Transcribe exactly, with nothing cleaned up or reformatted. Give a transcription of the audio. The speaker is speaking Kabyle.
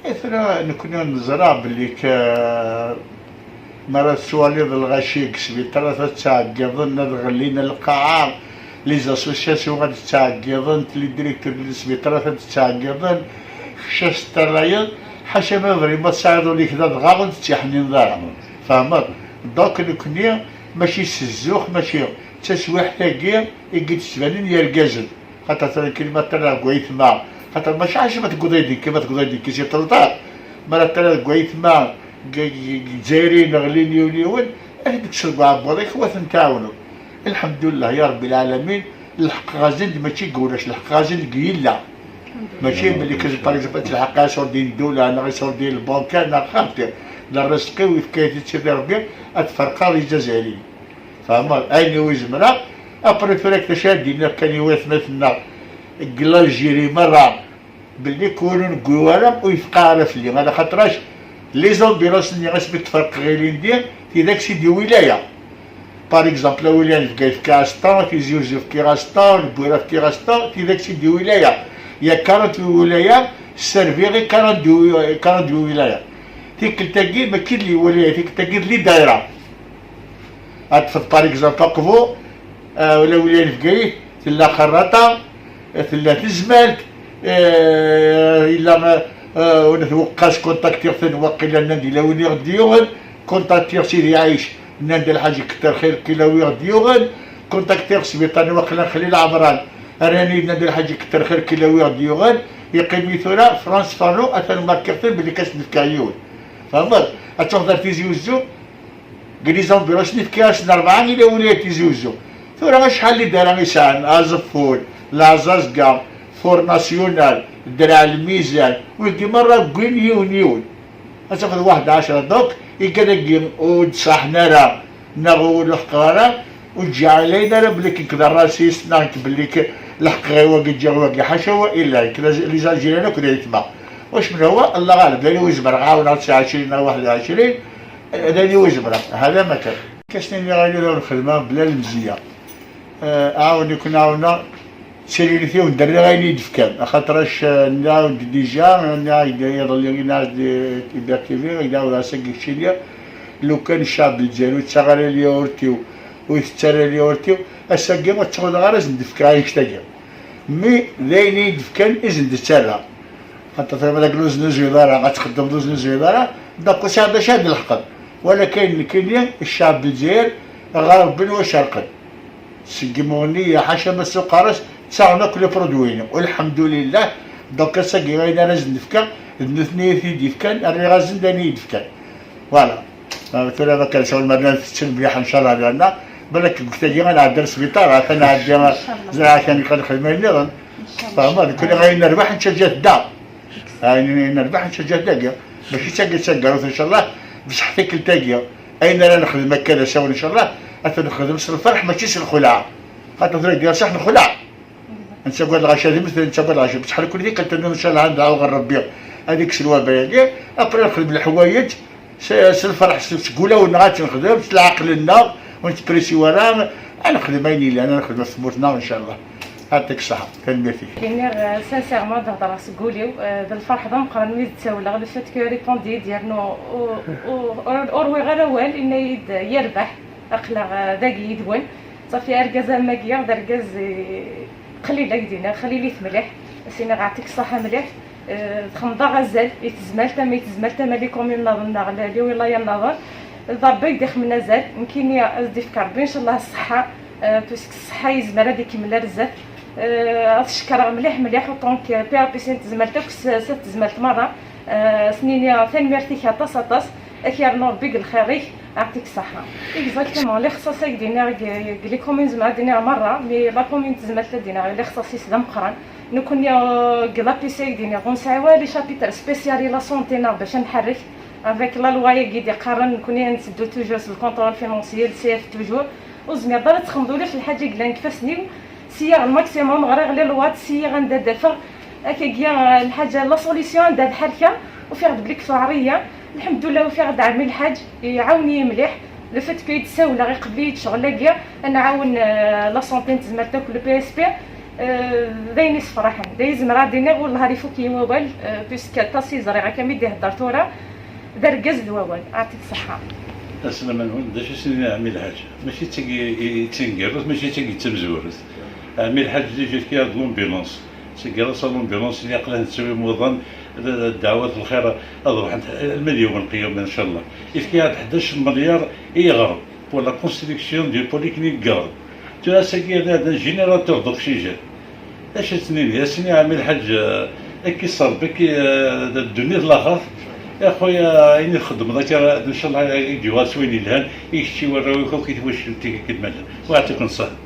Tura nekkni neẓra belli k-, mi ara tettwaliḍ lɣaci deg sbiṭarat ad ttɛeggiḍen, ad ɣellin lqaɛa, les associations ad ttɛeggiḍent, les directeurs n sbiṭarat ad ttɛeggiḍen, kečč ad s-terriḍ, ḥaca ma bɣi ma tesɛiḍ ul-ik d adɣaɣ ur tettiḥnineḍ ara. Tfehmeḍ? Donc nekkni mačči s zzux, mačči d taswiḥt-agi i d-yettbanen yergazen. Xaṭer tura nekkini ma ṭṭalaɣ deg wayetma, xaṭer mačči ɛac ma tegguḍ-iyi-d nekki, ma tegguḍ-iyi-d nekki si ṭelṭal. Ma ara ṭṭalaɣ deg wayetma, g-, g-, g-, Ǧzayerin ɣlin yiwen yiwen, ad t-id-tekkseḍ deg uɛebbuḍ-ik, wa ten-tɛawneḍ. Lḥemdullah ya Rebbi lɛalamin, lḥeqq ɣazen-d mačči deg ulac, lḥeqq ɣazen deg yella. Mačči belli kezb, par exemple, ad telḥeq iṣurdiyen n ddula, neɣ iṣurdiyen n lbanka, neɣ xaṭi. D rrezq-iw, yefka-yi-t-id Sidi Rebbi, ad ferqeɣ d Izzayriyen. Tfehmeḍ? Ayen iwi zemreɣ. Après tura d acu ara d-iniɣ kan i watmaten-nneɣ deg l'Algérie merra, belli kul ur negwi wara ur yefqa ara fell-i, ala xaṭer-ac les ambulances-nni asmi tferqeɣ ilindi, tidak si d-iwilaya. Par exemple, awilaya n Bgayet fkiɣ-as temps, Tizi Uzzu fkiɣ-as temps, Lbwira fkiɣ-as temps, tidak si d-iwilaya. Ya quarante wilaya, serviɣ i quarante-deux, quarante-deux wilaya. Tikkelt-agi mačči d lwilaya, tikkelt-agi d les daïra. Ad tfeḍ, par exemple, Aqbu, euh, wala wilaya n Bgayet, tella Xerraṭa, tella Tezmalt, euh, yella, euh, wala Tweqqas, contactiɣ-ten, waqila nnan-d yella win i ɣ-d-yuɣen, contactiɣ Sidi Ɛic, nnan-d Lḥaǧ Kter Xir kila wi ɣ-d-yuɣen, contactiɣ Sbiṭan, waqila Xlil Ɛemran, rran-iyi-d nnan-d Lḥaǧ Kter Xir kila wi ɣ-d-yuɣen, yeqqim-iyi tura France Fano, atan markiɣ-ten belli kan s-d-fkiɣ yiwen. Tfehmeḍ? Ad truḥeḍ ar Tizi Uzzu, deg les ambulances-nni fkiɣ-asen rebɛa ila wilayat Tizi Uzzu. Tura acḥal n lidara i sɛan? Aẓeffun, Laẓazga, Force Nationale, Draɛ Lmizan, wigi merra wwin yiwen yiwen. Ad tafeḍ waḥed ɛecra. Donc, igad-agi ur d-ṣaḥen ara, neɣ ur leḥqeɣ ara, ur ǧǧiɣ ɛlayen ara belli nekk d raciste, neɣ nekk belli k-, leḥqeɣ i wagi, ǧǧiɣ i wagi. Ḥaca wa illa, nekk d az-, les Algériens akk d ayetma. Wacemma huwa, Allah ɣaleb, d ayen ur zemreɣ, ɛawneɣ tesɛa ɛecrin neɣ waḥed ɛecrin, d ayen ur zemreɣ. Hada ma kan. Kas-nni ayen ur nxeddem ara bla lemzeyya. Eh, ɛawen-iken ɛawneɣ, d tiririt-iw, nderriɣ ayen i d-fkan. Axaṭer ac, eh, nniɣ-awen-d déjà, nniɣ-ak-d iḍelli, nniɣ-ak-d i Beer T V, ak-d-ɛawdeɣ ass-agi keččini, lukan ccɛeb n Lezzayer ur yettaɣ ara lyurt-iw, ur itett ara lyurt-iw, ass-agi ur ttɣunneɣ ara ad sen-d-fkeɣ annect-agi. Mi d ayen i yi-d-fkan i sen-d-ttarraɣ. Xaṭer tura ma d ur znuzuyeḍ ara, ad txeddmeḍ ur znuzuyeḍ ara, donc ur sɛiḍ d acu ad d-leḥqeḍ. Walakin nekkini, ccɛeb n Lezzayer, ɣerben wa cerqen. Seg imuɣni, ḥaca ma s uqaras, ttaɣen akk les produits-inu. Ulḥemdulillah, donc ass-agi ayen ara sen-d-fkeɣ, d nutni i t-id-yefkan, rriɣ-asen-d ayen i yi-d-fkan. Voilà. Ah, tura ma kan sawal ma llan tetten mliḥ, ncallah, lana balak deg tagi ad nɛeddi ar sbiṭar, atan nɛeddi, ncallah. Zra kan kan nxedm ayen nniḍen. Ncallah. Fahmeḍ? Kul ayen nerbeḥ nttaǧǧa-t da. Ayen nerbeḥ nttaǧǧa-t dagi. Mačči d tagi d tagarut, ncallah. Bṣeḥ tikkelt-agi, ayen ara nexdem akka d asawen, ncallah, ad t-nexdem s lferḥ, mačči s lxelɛa. Xaṭer tura deg ṣaḥ nexleɛ. Nettagad lɣaci ad mmten, nettagad lɣaci, bṣeḥ nekkni tikkelt-nniḍen, ncallah, ad ndɛu ɣer Rebbi ad ikkes lwabay-agi, après ad nexdem leḥwayeǧ s, s lferḥ, s, seg ulawen-nneɣ ad tt-nexdem, s leɛqel-nneɣ, ur nettprisi wara, ad nexdem ayen yellan, ad nexdem ɣef tmurt-nneɣ, ncallah. Yeɛṭik ṣṣeḥḥa, tanemmirt-ik. Iniɣ, euh, sincèrement, ad hedreɣ seg wul-iw, euh, d lferḥ d ameqqran mi d-ttawleɣ, le fait que répondu-yi-d yernu ur, ur, ur, ur rwiɣ ara awal, yenna-yi-d yerbeḥ, aql-aɣ, euh, dagi yid-wen. Ṣafi, argaz am wagi d argaz, eh, qlil, ad k-d-iniɣ, qlilit mliḥ. Ad s-iniɣ yeɛṭik ṣṣeḥḥa mliḥ. Eh, txedmeḍ-aɣ azal i tezmalt, ama i tezmalt, ama les communes nniḍen, neɣ le, les wilayas nniḍen. D Rebbi i d-ixedmen azal. Nekkini ad s-d-ifk Rebbi, ncallah, ṣṣeḥḥa, eh, puisque ṣṣeḥḥa yezmer ad ikemmel ar zdat. Eh, ad t-cekkreɣ mliḥ, mliḥ, autant que P A P C n tezmalt akk s, s at tezmalt merra. Eh, ad s-nini tanemmirt-ik aṭas, aṭas. Ad k-yernu Rebbi deg lxir-ik, yeɛṭik ṣṣeḥḥa. Exactement, lixṣaṣ ad k-d-iniɣ deg, deg les communes, zemreɣ ad d-iniɣ merra, mais la commune n tezmalt ad d-iniɣ lixṣaṣ-is d ameqqran. Nekkni, euh, deg l'A P C ad k-d-iniɣ ur nesɛi wala chapitre spécial i la santé neɣ bac ad nḥerrek. Avec la loi-agi i d-iqqaren, nekkni netteddu toujours s le contrôle financier, le C F toujours. Ur tezmireḍ ara ad txedmeḍ ulac lḥaǧa i yellan deg ifassen-iw. Sya ɣer maximum, ɣriɣ les lois, sya anda d-afeɣ. Akkagi, eh, lḥaǧa, la solution anda d-ḥerkeɣ, ufiɣ-d belli tuɛer-iyi. Lḥemdullah, ufiɣ-d ɛemmi lḥaǧ, iɛawen-iyi mliḥ. Le fait que i d-ssawleɣ, iqbel-iyi-d ccɣel-agi, ad nɛawen, eh, la santé n tezmalt akk, le P S P. Eh, d ayen yessefraḥen. D ayen zemreɣ ad d-iniɣ, wellah ar ifuk-iyi wawal, eh, puisque aṭas i ẓriɣ akka mi d-ihedder tura, d argaz d wawal. Aɛṭi-t ṣṣeḥḥa. Aslama-nwen, d acu i s-nini Ɛmi Lḥaǧ? Mačči d tagi i d timgerrut, mačči d tagi i d tamezwarut. Ɛmi Lḥaǧ déjà yefka-yaɣ-d l'ambulance. Seg ass-a l'ambulance i aql-a nettawi imuḍan, d- d- ddeɛwat lxir ad ruḥent alma d yawm lqiyama, ncallah. Yefka-yaɣ-d ḥdac n milyar i Iɣrem pour la construction du polyclinique Iɣrem. Tura ass-agi ad d générateur d'oxygène. D acu i s-nini? Ad s-nini Ɛmi Lḥaǧ, eh, ad k-iṣṣer Rebbi, ad k-, eh, d ddunit laxert. A xuya, ayen i txeddmeḍ akka, ncallah i d-yuɣal s wayen yelhan i kečč i warraw-ik akk i twacult-ik akken ma llan. Wa yeɛṭiken ṣṣeḥḥa.